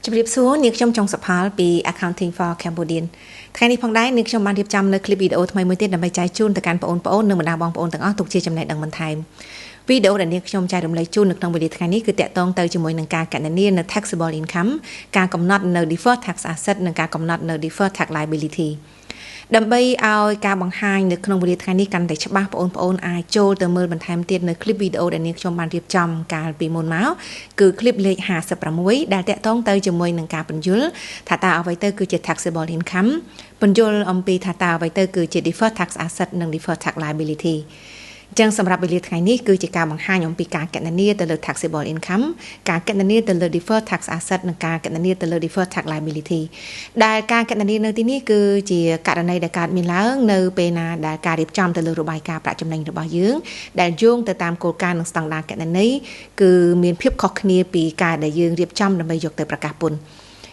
ជម្រាបសួរនាងខ្ញុំចុងសុផលពី Accounting for Cambodian ថ្ងៃនេះផងដែរនាងខ្ញុំបានរៀបចំនៅคลิปវីដេអូថ្មីមួយទៀតដើម្បីចែកជូនទៅកាន់បងប្អូននិងបណ្ដាបងប្អូនទាំងអស់ទុកជាចំណេះដឹងបន្ថែមវីដេអូដែលនាងខ្ញុំចែករំលែកជូននៅក្នុងវេលាថ្ងៃនេះគឺតាក់ទងទៅជាមួយនឹងការគណនានៅ taxable income ការកំណត់នៅ deferred tax asset និងការកំណត់នៅ deferred tax liability ដើម្បីឲ្យការបង្ហាញនៅក្នុងវេលាថ្ងៃនេះកាន់តែច្បាស់បងប្អូនអាចចូលទៅមើលបន្ថែមទៀតនៅคลิปវីដេអូដែលនាងខ្ញុំបានរៀបចំកាលពីមុនមកគឺคลิปលេខ56ដែលតាក់ទងទៅជាមួយនឹងការពន្យល់ថាតើអ្វីទៅគឺជា taxable income ពន្យល់អំពីថាតើអ្វីទៅគឺជា deferred tax asset និង deferred tax liability អញ្ចឹងសម្រាប់វេលាថ្ងៃនេះគឺជាការបង្ហាញអំពីការគណនាទៅលើ taxable income ការគណនាទៅលើ deferred tax asset និងការគណនាទៅលើ deferred tax liability ដែលការគណនានៅទីនេះគឺជាករណីដែលកើតមានឡើងនៅពេលណាដែលការរៀបចំទៅលើរបាយការណ៍ប្រាក់ចំណេញរបស់យើងដែលយោងទៅតាមគោលការណ៍និងស្តង់ដារគណនេយ្យគឺមានភាពខុសគ្នាពីការដែលយើងរៀបចំដើម្បីយកទៅប្រកាសពន្ធ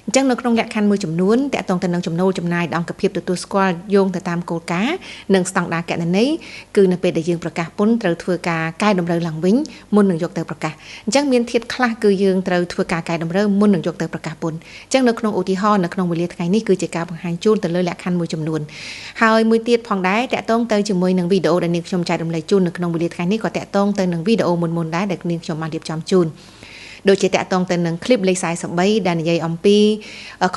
អញ្ចឹងនៅក្នុងលក្ខខណ្ឌមួយចំនួនតាក់ទងទៅនឹងចំណូលចំណាយដែលអង្គភាពទទួលស្គាល់យោងទៅតាមគោលការណ៍និងស្តង់ដារគណនេយ្យគឺនៅពេលដែលយើងប្រកាសពន្ធត្រូវធ្វើការកែតម្រូវឡើងវិញមុននឹងយកទៅប្រកាសអញ្ចឹងមានធាតុខ្លះគឺយើងត្រូវធ្វើការកែតម្រូវមុននឹងយកទៅប្រកាសពន្ធអញ្ចឹងនៅក្នុងឧទាហរណ៍នៅក្នុងវេលាថ្ងៃនេះគឺជាការបង្ហាញជូនទៅលើលក្ខខណ្ឌមួយចំនួនហើយមួយទៀតផងដែរតាក់ទងទៅជាមួយនឹងវីដេអូដែលនាងខ្ញុំចែករំលែកជូននៅក្នុងវេលាថ្ងៃនេះក៏តាក់ទងទៅនឹងវីដេអូមុនៗដែរដែលនាងខ្ញុំបានរៀបចំជូនដូចជាតាក់ទងទៅនឹងคลิปលេខ43ដែលនិយាយអំពី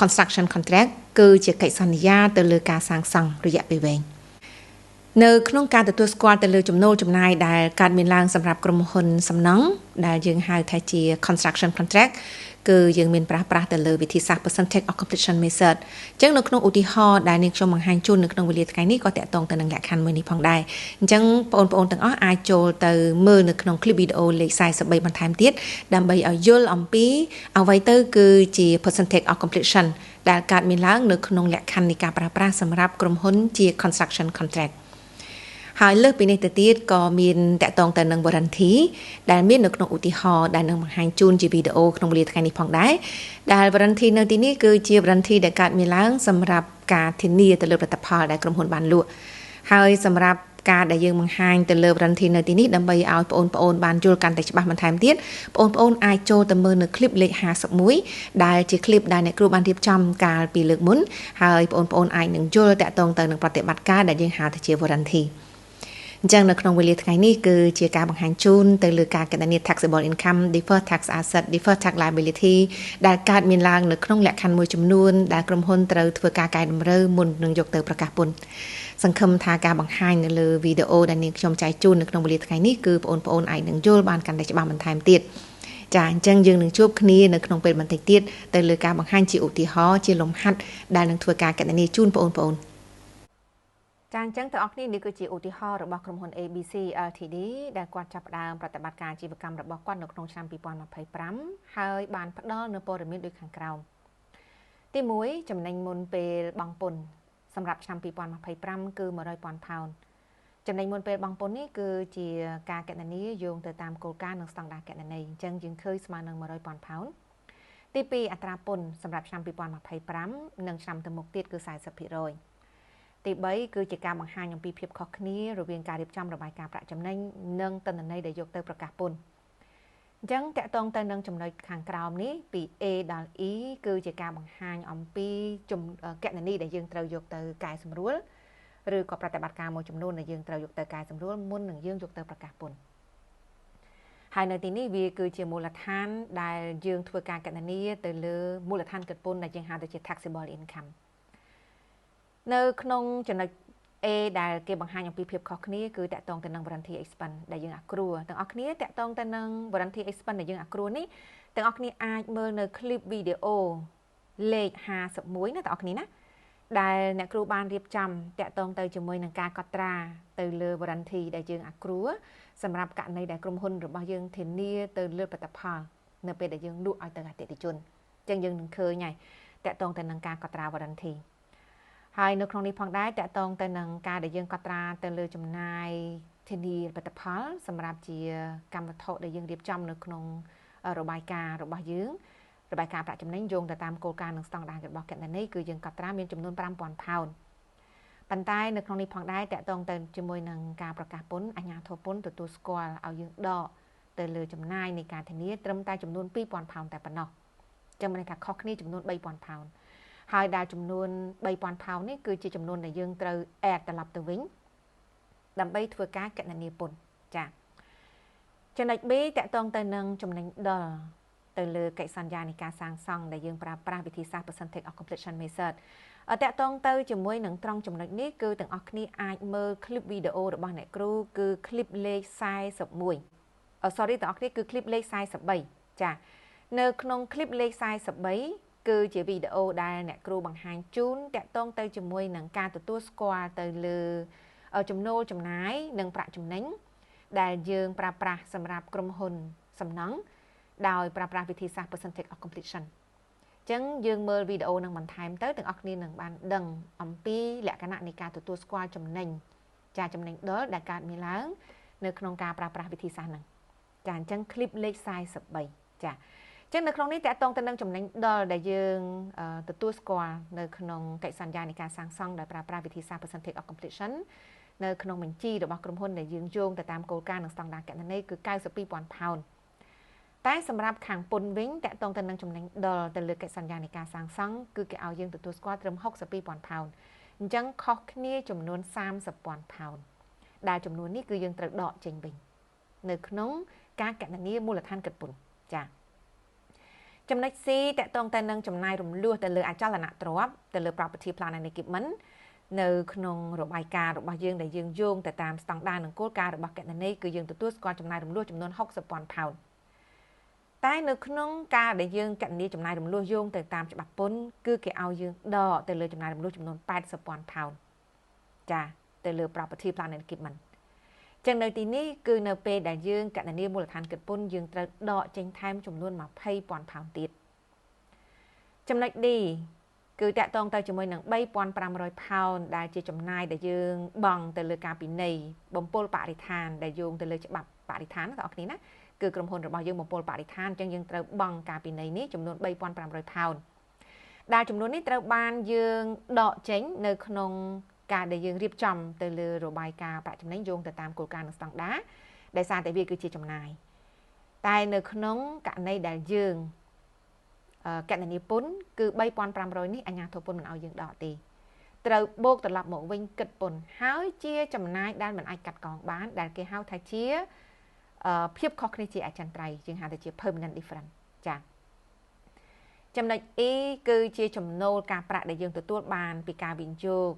construction contract គឺជាកិច្ចសន្យាទៅលើការសាងសង់រយៈពេលវែងនៅក្នុងការទទួលស្គាល់ទៅលើចំណូលចំណាយដែលកើតមានឡើងសម្រាប់ក្រុមហ៊ុនសំណង់ដែលយើងហៅថាជា construction contract គឺយើងមានប្រាស់ប្រាស់ទៅលើវិធីសាស្ត្រ percentage of completion method អញ្ចឹងនៅក្នុងឧទាហរណ៍ដែលនាងខ្ញុំបង្ហាញជូននៅក្នុងវេលាថ្ងៃនេះក៏តាក់ទងទៅនឹងលក្ខខណ្ឌមួយនេះផងដែរអញ្ចឹងបងប្អូនទាំងអស់អាចចូលទៅមើលនៅក្នុង clip វីដេអូលេខ43បន្ថែមទៀតដើម្បីឲ្យយល់អំពីអ្វីទៅគឺជា percentage of completion ដែលកើតមានឡើងនៅក្នុងលក្ខខណ្ឌនៃការប្រើប្រាស់សម្រាប់ក្រុមហ៊ុនជា construction contract ហើយលើសពីនេះទៅទៀតក៏មានតាក់ទងទៅនឹង warranty ដែលមាននៅក្នុងឧទាហរណ៍ដែលនឹងបង្ហាញជូនជាវីដេអូក្នុងវេលាថ្ងៃនេះផងដែរដែល warranty នៅទីនេះគឺជា warranty ដែលកើតមានឡើងសម្រាប់ការធានាទៅលើផលិតផលដែលក្រុមហ៊ុនបានលក់ហើយសម្រាប់ការដែលយើងបង្ហាញទៅលើ warranty នៅទីនេះដើម្បីឲ្យបងប្អូនបានយល់កាន់តែច្បាស់បន្ថែមទៀតបងប្អូនអាចចូលទៅមើលនៅคลิปលេខ51ដែលជាคลิปដែលអ្នកគ្រូបានរៀបចំកាលពីលើកមុនហើយបងប្អូនអាចនឹងយល់តាក់ទងទៅនឹងប្រតិបត្តិការដែលយើងហៅថាជា warranty អញ្ចឹងនៅក្នុងវេលាថ្ងៃនេះគឺជាការបង្ហាញជូនទៅលើការគណនា taxable income, deferred tax asset, deferred tax liability ដែលកើតមានឡើងនៅក្នុងលក្ខខណ្ឌមួយចំនួនដែលក្រុមហ៊ុនត្រូវធ្វើការកែតម្រូវមុននឹងយកទៅប្រកាសពន្ធសង្ឃឹមថាការបង្ហាញនៅលើវីដេអូដែលនាងខ្ញុំចែកជូននៅក្នុងវេលាថ្ងៃនេះគឺបងប្អូនអាចនឹងយល់បានកាន់តែច្បាស់បន្ថែមទៀតចាអញ្ចឹងយើងនឹងជួបគ្នានៅក្នុងពេលបន្តិចទៀតទៅលើការបង្ហាញជាឧទាហរណ៍ជាលំហាត់ដែលនឹងធ្វើការគណនាជូនបងប្អូនចាអញ្ចឹងទាំងអស់គ្នានេះគឺជាឧទាហរណ៍របស់ក្រុមហ៊ុន ABC Ltd ដែលគាត់ចាប់ផ្ដើមប្រតិបត្តិការអាជីវកម្មរបស់គាត់នៅក្នុងឆ្នាំ2025ហើយបានផ្ដល់នូវព័ត៌មានដូចខាងក្រោមទី1ចំណេញមុនពេលបង់ពន្ធសម្រាប់ឆ្នាំ2025គឺ100,000ផោនចំណេញមុនពេលបង់ពន្ធនេះគឺជាការគណនាយោងទៅតាមគោលការណ៍និងស្តង់ដារគណនេយ្យអញ្ចឹងយើងឃើញស្មើនឹង100,000ផោនទី2អត្រាពន្ធសម្រាប់ឆ្នាំ2025និងឆ្នាំទៅមុខទៀតគឺ40%ទី3គឺជាការបង្ហាញអំពីភាពខុសគ្នារវាងការរៀបចំរបាយការណ៍ប្រាក់ចំណេញនិងទិន្នន័យដែលយកទៅប្រកាសពន្ធអញ្ចឹងតាក់ទងទៅនឹងចំណុចខាងក្រោមនេះពី A ដល់ E គឺជាការបង្ហាញអំពីគណនីដែលយើងត្រូវយកទៅកែសម្រួលឬក៏ប្រតិបត្តិការមួយចំនួនដែលយើងត្រូវយកទៅកែសម្រួលមុននឹងយើងយកទៅប្រកាសពន្ធហើយនៅទីនេះវាគឺជាមូលដ្ឋានដែលយើងធ្វើការគណនាទៅលើមូលដ្ឋានគិតពន្ធដែលយើងហៅថាជា taxable income នៅក្នុងចំណុច A ដែលគេបង្ហាញអំពីភាពខុសគ្នាគឺតាក់ទងទៅនឹង warranty expense ដែលយើង accrue ទាំងអស់គ្នាតាក់ទងទៅនឹង warranty expense ដែលយើង accrue នេះទាំងអស់គ្នាអាចមើលនៅ clip video លេខ51ណាទាំងអស់គ្នាណាដែលអ្នកគ្រូបានរៀបចំតាក់ទងទៅជាមួយនឹងការកត់ត្រាទៅលើ warranty ដែលយើង accrue សម្រាប់ករណីដែលក្រុមហ៊ុនរបស់យើងធានាទៅលើផលិតផលនៅពេលដែលយើងលក់ឲ្យទៅអតិថិជនអញ្ចឹងយើងនឹងឃើញហើយតាក់ទងទៅនឹងការកត់ត្រា warranty ហើយនៅក្នុងនេះផងដែរតាក់ទងទៅនឹងការដែលយើងកត់ត្រាទៅលើចំណាយធានាផលិតផលសម្រាប់ជាកម្មវត្ថុដែលយើងរៀបចំនៅក្នុងរបាយការណ៍របស់យើងរបាយការណ៍ប្រាក់ចំណេញយោងទៅតាមគោលការណ៍និងស្តង់ដាររបស់គណនេយ្យគឺយើងកត់ត្រាមានចំនួន5000ផោនប៉ុន្តែនៅក្នុងនេះផងដែរតាក់ទងទៅជាមួយនឹងការប្រកាសពន្ធអាជ្ញាធរពន្ធទទួលស្គាល់ឲ្យយើងដកទៅលើចំណាយនៃការធានាត្រឹមតែចំនួន2000ផោនតែប៉ុណ្ណោះ។ ចឹងមានន័យថាខុសគ្នាចំនួន3000ផោនហើយដែលចំនួន3000ផោននេះគឺជាចំនួនដែលយើងត្រូវ add ត្រឡប់ទៅវិញដើម្បីធ្វើការគណនាពន្ធចាចំណុច B តកតងទៅនឹងចំណេញដុលទៅលើកិច្ចសន្យានៃការសាងសង់ដែលយើងប្រើប្រាស់វិធីសាស្ត្រ percentage of completion method តកតងទៅជាមួយនឹងត្រង់ចំណុចនេះគឺទាំងអស់គ្នាអាចមើល clip វីដេអូរបស់អ្នកគ្រូគឺ clip លេខ41 sorry ទាំងអស់គ្នាគឺ clip លេខ43ចានៅក្នុង clip លេខ43គឺជាវីដេអូដែលអ្នកគ្រូបង្ហាញជូនតកតងទៅជាមួយនឹងការទទួលស្គាល់ទៅលើចំណូលចំណាយនិងប្រាក់ចំណេញដែលយើងប្រើប្រាស់សម្រាប់ក្រុមហ៊ុនសំណង់ដោយប្រើប្រាស់វិធីសាស្ត្រ percentage of completion ចឹងយើងមើលវីដេអូនឹងបន្ថែមទៅទាំងអស់គ្នានឹងបានដឹងអំពីលក្ខណៈនៃការទទួលស្គាល់ចំណេញចាចំណេញដុលដែលកើតមានឡើងនៅក្នុងការប្រើប្រាស់វិធីសាស្ត្រហ្នឹងចាអញ្ចឹង clip លេខ43ចាចឹងនៅក្នុងនេះតកតងទៅនឹងចំណេញដុលដែលយើងទទួលស្គាល់នៅក្នុងកិច្ចសន្យានៃការសាងសង់ដោយប្រើប្រាស់វិធីសាស្ត្រ percentage of completion នៅក្នុងបញ្ជីរបស់ក្រុមហ៊ុនដែលយើងយោងទៅតាមគោលការណ៍និងស្តង់ដារគណនេយ្យគឺ92,000ផោនតែសម្រាប់ខាងពន្ធវិញតកតងទៅនឹងចំណេញដុលទៅលើកិច្ចសន្យានៃការសាងសង់គឺគេឲ្យយើងទទួលស្គាល់ត្រឹម62,000ផោនអញ្ចឹងខុសគ្នាចំនួន30,000ផោនដែលចំនួននេះគឺយើងត្រូវដកចេញវិញនៅក្នុងការគណនាមូលដ្ឋានគិតពន្ធចាចំណុច C តកតងទៅនឹងចំណាយរំលោះទៅលើអចលនទ្រព្យទៅលើ property plant and equipment នៅក្នុងរបាយការណ៍របស់យើងដែលយើងយោងទៅតាមស្តង់ដារនិងគោលការណ៍របស់គណនេយ្យគឺយើងទទួលស្គាល់ចំណាយរំលោះចំនួន60,000ផោនតែនៅក្នុងការដែលយើងគណនាចំណាយរំលោះយោងទៅតាមច្បាប់ពន្ធគឺគេឲ្យយើងដកទៅលើចំណាយរំលោះចំនួន80,000ផោនចាទៅលើ property plant and equipment ចឹងនៅទីនេះគឺនៅពេលដែលយើងគណនាមូលដ្ឋានគិតពន្ធយើងត្រូវដកចេញថែមចំនួន20,000ផោនទៀតចំណុច D គឺតកតងទៅជាមួយនឹង3500ផោនដែលជាចំណាយដែលយើងបង់ទៅលើការពិន័យបំពុលបរិស្ថានដែលយោងទៅលើច្បាប់បរិស្ថានបងប្អូនណាគឺក្រុមហ៊ុនរបស់យើងបំពុលបរិស្ថានអញ្ចឹងយើងត្រូវបង់ការពិន័យនេះចំនួន3500ផោនដែលចំនួននេះត្រូវបានយើងដកចេញនៅក្នុងការដែលយើងរៀបចំទៅលើរបាយការណ៍ប្រាក់ចំណេញយោងទៅតាមគោលការណ៍និងស្តង់ដារដែលសារតែវាគឺជាចំណាយតែនៅក្នុងករណីដែលយើងគណនាពន្ធគឺ3500នេះអាជ្ញាធរពន្ធមិនឲ្យយើងដកទេត្រូវបូកត្រឡប់មកវិញគិតពន្ធហើយជាចំណាយដែលមិនអាចកាត់កងបានដែលគេហៅថាជាភាពខុសគ្នាជាអចិន្ត្រៃយ៍យើងហៅថាជា permanent difference ចាចំណុច E គឺជាចំណូលការប្រាក់ដែលយើងទទួលបានពីការវិនិយោគ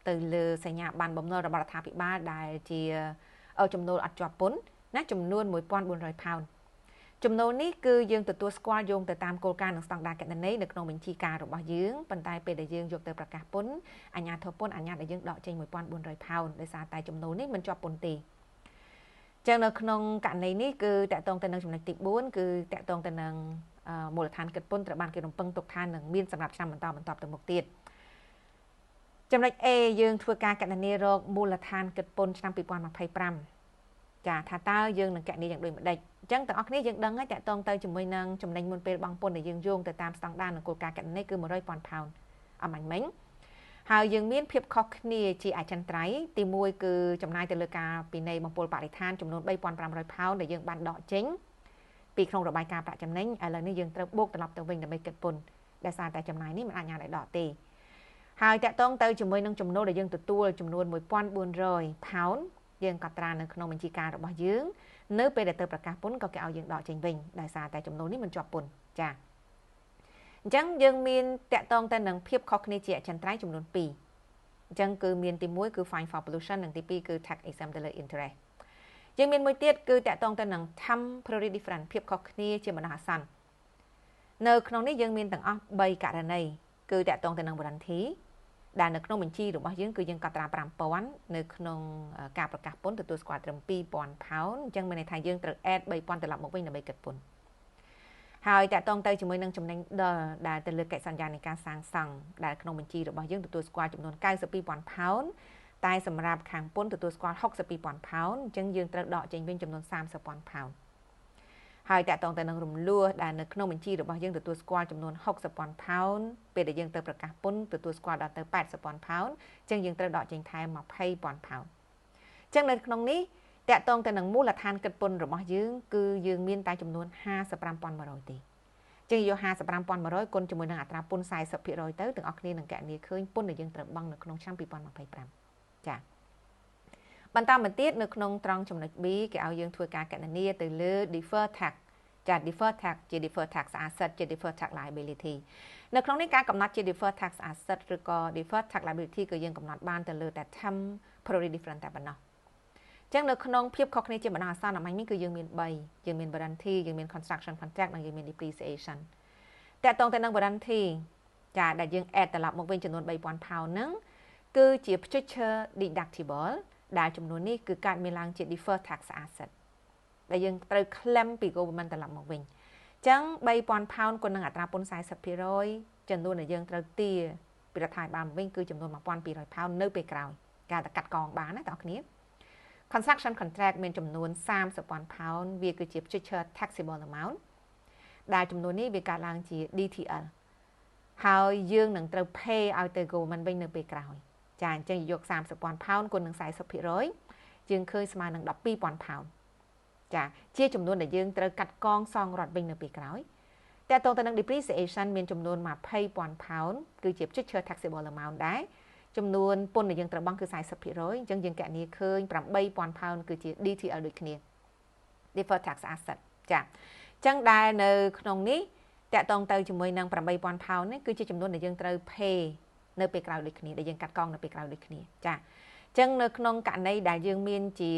ទៅលើសញ្ញាបត្របំណុលរបស់រដ្ឋាភិបាលដែលជាចំណូលអត់ជាប់ពន្ធណាចំនួន1400ផោនចំណូលនេះគឺយើងទទួលស្គាល់យោងទៅតាមគោលការណ៍និងស្តង់ដារគណនេយ្យនៅក្នុងបញ្ជីការរបស់យើងប៉ុន្តែពេលដែលយើងយកទៅប្រកាសពន្ធអាជ្ញាធរពន្ធអាជ្ញាឲ្យយើងដកចេញ1400ផោនដោយសារតែចំណូលនេះមិនជាប់ពន្ធទេចឹងនៅក្នុងករណីនេះគឺតកតងទៅនឹងចំណុចទី4គឺតកតងទៅនឹងមូលដ្ឋានគិតពន្ធត្រូវបានគេរំពឹងទុកថានឹងមានសម្រាប់ឆ្នាំបន្តបន្ទាប់ទៅមុខទៀតចំណុច A យើងធ្វើការគណនារកមូលដ្ឋានគិតពន្ធឆ្នាំ2025ចាថាតើយើងនឹងគណនាយ៉ាងដូចម្ដេចអញ្ចឹងទាំងអស់គ្នាយើងដឹងហើយតកតងទៅជាមួយនឹងចំណេញមុនពេលបង់ពន្ធដែលយើងយោងទៅតាមស្តង់ដារនិងគោលការណ៍គណនេយ្យគឺ100,000ផោនអមាញ់មិញហើយយើងមានភាពខុសគ្នាជាអចិន្ត្រៃយ៍ទី1គឺចំណាយទៅលើការពិន័យបំពុលបរិស្ថានចំនួន3500ផោនដែលយើងបានដកចេញពីក្នុងរបាយការណ៍ប្រាក់ចំណេញឥឡូវនេះយើងត្រូវបូកត្រឡប់ទៅវិញដើម្បីគិតពន្ធដោយសារតែចំណាយនេះមិនអាចញ៉ាំឲ្យដកទេហើយតកតងទៅជាមួយនឹងចំណូលដែលយើងទទួលចំនួន1400ផោនយើងកត់ត្រានៅក្នុងបញ្ជីការរបស់យើងនៅពេលដែលទៅប្រកាសពន្ធក៏គេឲ្យយើងដកចេញវិញដោយសារតែចំណូលនេះមិនជាប់ពន្ធចាអញ្ចឹងយើងមានតកតងទៅនឹងភាពខុសគ្នាជាអចិន្ត្រៃយ៍ចំនួន2អញ្ចឹងគឺមានទី1គឺ fine for pollution និងទី2គឺ tax exempt ទៅលើ interest យើងមានមួយទៀតគឺតកតងទៅនឹង temporary difference ភាពខុសគ្នាជាបណ្ដោះអាសន្ននៅក្នុងនេះយើងមានទាំងអស់3ករណីគឺតកតងទៅនឹង warranty ដែលនៅក្នុងបញ្ជីរបស់យើងគឺយើងកត់ត្រា5000នៅក្នុងការប្រកាសពន្ធទទួលស្គាល់ត្រឹម2000ផោនអញ្ចឹងមានន័យថាយើងត្រូវ add 3000ត្រឡប់មកវិញដើម្បីគិតពន្ធហើយតកតងទៅជាមួយនឹងចំណេញដុលដែលទៅលើកិច្ចសន្យានៃការសាងសង់ដែលក្នុងបញ្ជីរបស់យើងទទួលស្គាល់ចំនួន92,000ផោនតែសម្រាប់ខាងពន្ធទទួលស្គាល់62,000ផោនអញ្ចឹងយើងត្រូវដកចេញវិញចំនួន30,000ផោនហើយតកតងទៅនឹងរំលោះដែលនៅក្នុងបញ្ជីរបស់យើងទទួលស្គាល់ចំនួន60,000ផោនពេលដែលយើងទៅប្រកាសពន្ធទទួលស្គាល់ដល់ទៅ80,000ផោនអញ្ចឹងយើងត្រូវដកចេញថែម20,000ផោនអញ្ចឹងនៅក្នុងនេះតកតងទៅនឹងមូលដ្ឋានគិតពន្ធរបស់យើងគឺយើងមានតែចំនួន55,100ទេ ចឹងយក55,100គុណជាមួយនឹងអត្រាពន្ធ40%ទៅទាំងអស់គ្នានឹងគណនាឃើញពន្ធដែលយើងត្រូវបង់នៅក្នុងឆ្នាំ2025ចាបន្តមកទៀតនៅក្នុងត្រង់ចំណុច B គេឲ្យយើងធ្វើការគណនាទៅលើ deferred tax ចា deferred tax ជា deferred tax asset ជា deferred tax liability នៅក្នុងនេះការកំណត់ជា deferred tax asset ឬក៏ deferred tax liability គឺយើងកំណត់បានទៅលើតែ temporary difference តែប៉ុណ្ណោះចឹងនៅក្នុងភាពខុសគ្នាជាបណ្ដោះអាសន្នអម្បាញ់មិញគឺយើងមាន3យើងមាន warranty យើងមាន construction contract និងយើងមាន depreciation ទាក់ទងទៅនឹង warranty ចាដែលយើង add ត្រឡប់មកវិញចំនួន3000 pound ហ្នឹងគឺជា future deductible ដែលចំនួននេះគឺកើតមានឡើងជា deferred tax asset ដែលយើងត្រូវ claim ពី government ត្រឡប់មកវិញអញ្ចឹង3000 pound គុណនឹងអត្រាពន្ធ40%ចំនួនដែលយើងត្រូវទារពីរដ្ឋាភិបាលមកវិញគឺចំនួន1200 pound នៅពេលក្រោយការតែកាត់កងបានណាបងប្អូន construction contract មានចំនួន30,000 pound វាគឺជា future taxable amount ដែលចំនួននេះវាកើតឡើងជា DTL ហើយយើងនឹងត្រូវ pay ឲ្យទៅ government វិញនៅពេលក្រោយចាអញ្ចឹងយក30,000 pound គុណនឹង40%យើងឃើញស្មើនឹង12,000 pound ចាជាចំនួនដែលយើងត្រូវកាត់កងសងរដ្ឋវិញនៅពេលក្រោយទាក់ទងទៅនឹង depreciation មានចំនួន20,000 pound គឺជា future taxable amount ដែរចំនួនពន្ធដែលយើងត្រូវបង់គឺ40%អញ្ចឹងយើងគណនាឃើញ8000 pound គឺជា DTL ដូចគ្នា deferred tax asset ចាអញ្ចឹងដែលនៅក្នុងនេះទាក់ទងទៅជាមួយនឹង8000 pound នេះគឺជាចំនួនដែលយើងត្រូវ pay នៅពេលក្រោយដូចគ្នាដែលយើងកាត់កងនៅពេលក្រោយដូចគ្នាចាអញ្ចឹងនៅក្នុងករណីដែលយើងមានជា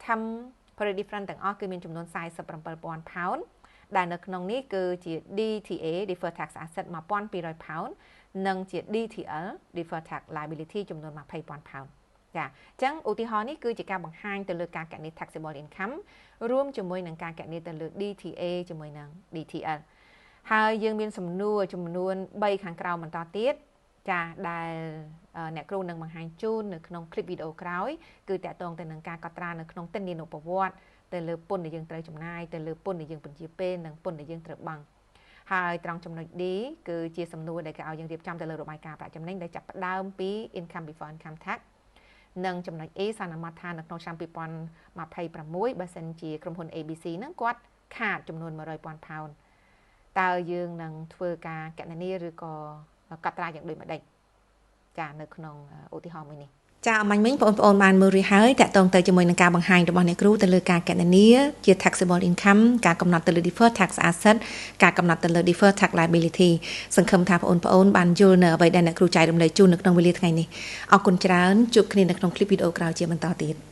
temporary difference ទាំងអស់គឺមានចំនួន47,000 pound ដែលនៅក្នុងនេះគឺជា DTA deferred tax asset 1200 pound និងជា DTL deferred tax liability ចំនួន20,000 pound ចាអញ្ចឹងឧទាហរណ៍នេះគឺជាការបង្ហាញទៅលើការគណនា taxable income រួមជាមួយនឹងការគណនាទៅលើ DTA ជាមួយនឹង DTL ហើយយើងមានសំណួរចំនួន3ខាងក្រោមបន្តទៀតចាដែលអ្នកគ្រូនឹងបង្ហាញជូននៅក្នុងคลิปវីដេអូក្រោយគឺទាក់ទងទៅនឹងការកត់ត្រានៅក្នុងទិន្នានុប្រវត្តិទៅលើពន្ធដែលយើងត្រូវចំណាយទៅលើពន្ធដែលយើងពន្យាពេលនិងពន្ធដែលយើងត្រូវបង់ហើយត្រង់ចំណុច D គឺជាសំណួរដែលគេឲ្យយើងរៀបចំទៅលើរបាយការណ៍ប្រាក់ចំណេញដែលចាប់ផ្ដើមពី income before income tax និងចំណុច A សន្មតថានៅក្នុងឆ្នាំ2026បើសិនជាក្រុមហ៊ុន ABC ហ្នឹងគាត់ខាតចំនួន100,000 pound តើយើងនឹងធ្វើការគណនាឬក៏កត់ត្រាយ៉ាងដូចម្ដេចចានៅក្នុងឧទាហរណ៍មួយនេះចាអម្បាញ់មិញបងប្អូនបានមើលរួចហើយទាក់ទងទៅជាមួយនឹងការបង្ហាញរបស់អ្នកគ្រូទៅលើការគណនាជា taxable income ការកំណត់ទៅលើ deferred tax asset ការកំណត់ទៅលើ deferred tax liability សង្ឃឹមថាបងប្អូនបានយល់នៅអ្វីដែលអ្នកគ្រូចែករំលែកជូននៅក្នុងវេលាថ្ងៃនេះអរគុណច្រើនជួបគ្នានៅក្នុងคลิปវីដេអូក្រោយជាបន្តទៀត។